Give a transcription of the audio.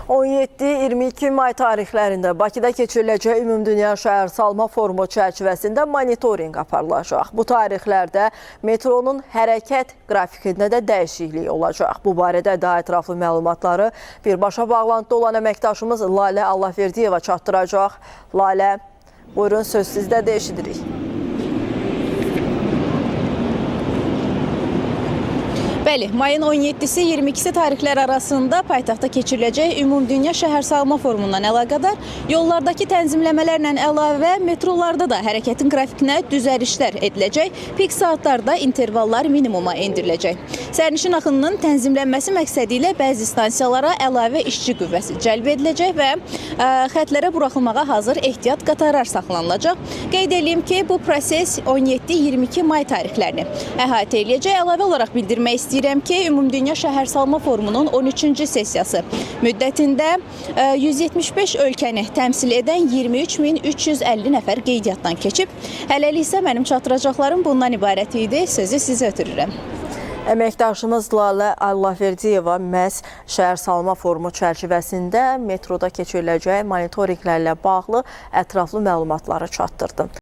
17-22 may tarixlərində Bakıda keçiriləcək Ümumdünya Şəhərsalma Forumu çərçivəsində monitorinq aparılacaq. Bu tarixlərdə metronun hərəkət qrafikində də dəyişiklik olacaq. Bu barədə daha ətraflı məlumatları birbaşa bağlantıda olan əməkdaşımız Lalə Allahverdiyeva çatdıracaq. Lalə, buyurun, söz sizdədir, eşidirik. Bəli, mayın 17-si 22-si tarixlər arasında paytaxtda keçiriləcək Ümumdünya Şəhərsalma Forumundan əlaqədar yollardakı tənzimləmələrlə əlavə metrolarda da hərəkətin qrafikinə düzəlişlər ediləcək. Pik saatlarda intervallar minimuma endiriləcək. Sərnişin axınının tənzimlənməsi məqsədi ilə bəzi stansiyalara əlavə işçi qüvvəsi cəlb ediləcək və xətlərə buraxılmağa hazır ehtiyat qatarlar saxlanılacaq. Qeyd eləyim ki, bu proses 17-22 may tarixlərini əhatə eləyəcək. Əlavə olaraq bildirmək istəyirəm ki, Ümumdünya Şəhərsalma Forumunun 13-cü sessiyası müddətində 175 ölkəni təmsil edən 23.350 nəfər qeydiyyatdan keçib. Hələlik isə mənim çatdıracaqlarım bundan ibarət idi. Sözü sizə ötürürəm. Əməkdaşımız Lalə Allahverdiyeva məhz Şəhərsalma Forumu çərçivəsində metroda keçiriləcək monitorinqlərlə bağlı ətraflı məlumatları çatdırdı.